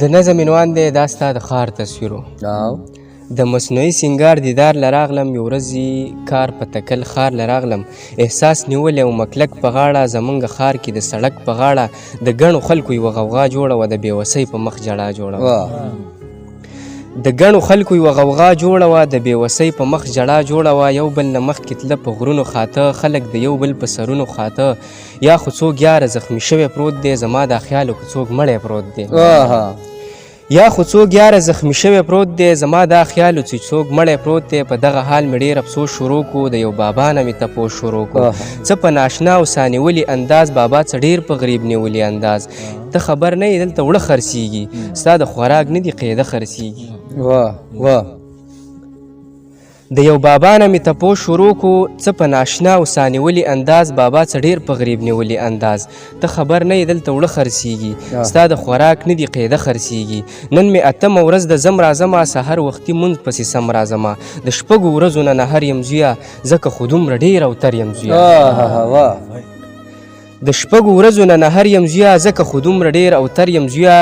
د نظم عنوان دی دا ستا د ښار تصویرو. د مصنوعي سینګار دیدار له راغلم، یو ورځې کار په تکل ښار له راغلم، احساس نیولی وم کلک په غاړه، زمونږ ښار کې د سړک په غاړه د ګڼو خلکو یوه غوغا جوړه وه، د بېوسۍ په مخ ژړا جوړه وه. د ګڼو خلکو یوه غوغا جوړه وه، د بېوسۍ په مخ ژړا جوړه وه، یو بل نه مخکې تله په غرونو خاته، خلک د یو بل په سرونو خاته، یا خو څوک یاره زخمی شوی پروت دی، زما دا خیال و که څوک مړی پروت دی. یا خو څوک یاره زخمی شوی پروت دی، زما دا خیال و چې څوک مړی پروت دی. په دغه حال مې ډېر افسوس شروع کو، د یو بابا نه مې تپوس شروع کو، څه په ناشنا او سانیولي انداز، بابا څه ډېر په غریب نیولي انداز، ته خبر نه یې دلته وړه خرڅېږي، ستا د خوراک نه دي قیده خرڅېږي. واه واه. د یو بابا نه مې تپوس شروع کو، څه په ناشنا او سانیولي انداز، بابا څه ډېر په غریب نیولي انداز، ته خبر نه یې دلته وړه خرڅېږي، ستا د خوراک نه دي قیده خرڅېږي. نن مې اتمه ورځ د زم راځمه، سهار وختي مونځ پسې سم راځمه، د شپږو ورځو نه نهر یم زویه، ځکه خو دومره ډېر او تر یم زویه. د شپږو ورځو نه نهر یم زویه، ځکه خو دومره ډېر او تر یم زویه،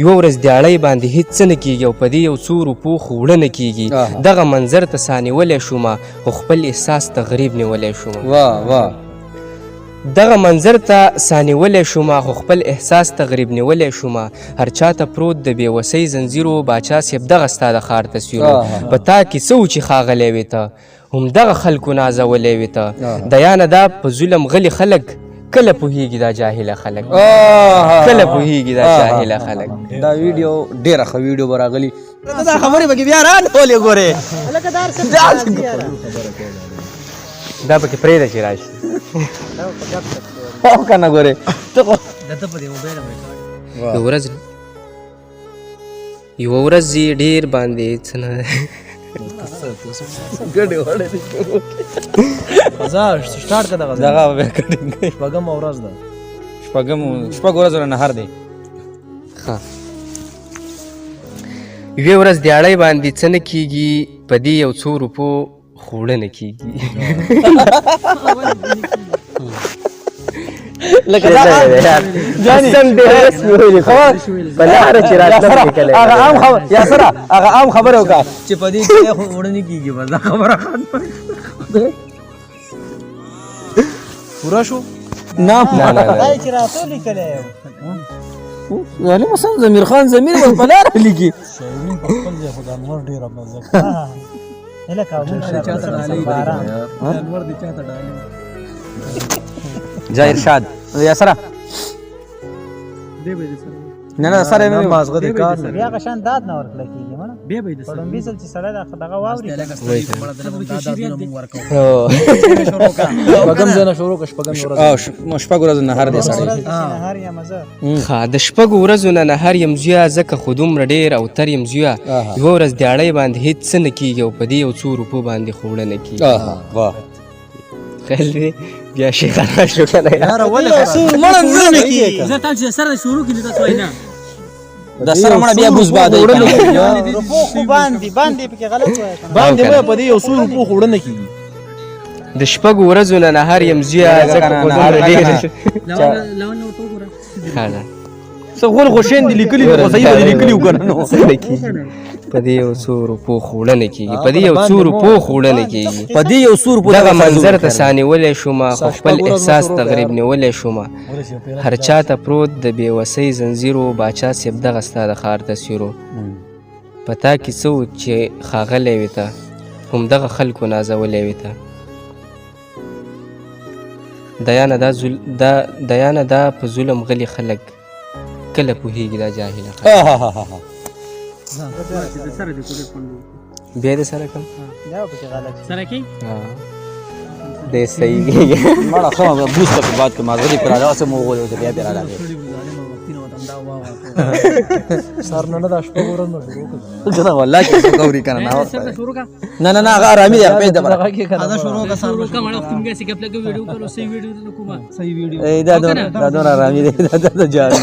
یوه ورځ دیاړۍ باندې هیڅ څه نه کېږي، او په دې یو څو روپو خو وړه نه کېږي. دغه منظر ته سانیولی شومه، خو خپل احساس ته غریب نیولی شومه. واه واه. دغه منظر ته سانیولی شومه، خو خپل احساس ته غریب نیولی شومه. هر چا ته پروت د بېوسۍ زنځیر و، باچا صاحب دغه ستا د ښار تصویر و، په تا کې څه و چې ښاغلی وې ته، همدغه خلکو نازولی وې ته. دیانه دا په ظلم غلي خلک کله پوهیږي، دا جاهله خلک کله پوهیږي، دا جاهله خلک. دا ویډیو ډیره ښه ویډیو به راغلي. دا خبرې پکې بیا رانه ولې ګورې؟ دا پکې پرېږده چې راشي. او که نه ګورې ته خو یوه ورځ یې ډېر باندې څه نه ګډې وړې دې شروع کړې. ځه سټارټ کړه دغه. دغه به کټینګ کوي. شپږمه ورځ ده. شپږ ورځو نه نهر دی. ښه. یوې ورځ دیاړۍ باندې څه نه کېږي، په دې یو څو روپو خوړه نه کېږي. لکه دا جاني سم دې رسمي ویلي، خو په لاره چې راتلم لیکلی. هغه عام خبر یا سره هغه عام خبره وکړه چې په دې کې خو وړه نه کېږي، بس دا خبره ختمه پوره شو. نه نه نه نه چې راتلو لیکلی یعنی مثلا ضمیر خان ضمیر بس په لاره لیکي. شیرین په خپل ځای، خو د انور ډېره مزه. هله موږ چاته ډالۍ انور دې چاته ډالۍ. جا ارشاد یا سره نه نه سره نه مازغه دې کار نه بیا غشان داد نه ورکړل کېږي مړه. په لومړي ځل چې سړی دا دغه واوري. شپږم ځای نه شروع کړه، شپږم ورځ. شپږ ورځې نهر دی سړی. نهر یم زه. ښه. د شپږو ورځو نه نهر یم زویه، ځکه خو دومره ډېر او تر یم زویه، یوه ورځ دیاړۍ باندې هېڅ څه نه کېږي، او په دې یو څو روپو باندې خو وړه نه کېږي. واه. خیال دی بیا شیخان شو که نه؟ یاره ولې مړه نه کېږي. زه تاسو چې سره شروع کړي تاسو وایي نه د سره مړه بیا بوز باده. روپو خو باندې باندې پکې غلط وایي. باندې وایي په دې یو څو روپو خو وړه نه کېږي. د شپږو ورځو نه نهر یم زویه، ځکه خو دومره ډېر. لون ورته وګوره. ښه ده. څه غول غوشین دي لیکلي، خو صحیح به دې لیکلي وکنه نو. څه نه کېږي په دې یو څو روپو خوړه نه کېږي، په دې یو څو روپو خوړه نه کېږي، په دې یو څو روپو. دغه منظر ته سانیولی شومه، خو خپل احساس ته غریب نیولی شومه. هر چا ته پروت د بېوسۍ زنځیر و، باچا صاحب دغه ستا د ښار تصویر و، په تا کې څه و چې ښاغلی وې ته، همدغه خلکو نازولی وې ته. دیانه دا دیانه دا په ظلم غلي خلک کله پوهیږي، دا جاهله خلک. بیا دې سره کوم سره کې دې صحیح کېږي. مړه ښه بوس ته په بعد کې مازغه دې پر راغله، څه مو وغولې بیا پرې راغلې. سر نه دا شپږ ورځ نه شروع کړه کنه، والله چې څوک اوري کنه نه. سر شروع کا. نه نه نه، هغه آرامي دی په دې. دا شروع کا، سر شروع کا مړه. وخت موږ سي کپل کې ویډیو کرو، صحیح ویډیو کومه صحیح ویډیو. دا دون دا دون آرامي دی، دا دا جاري.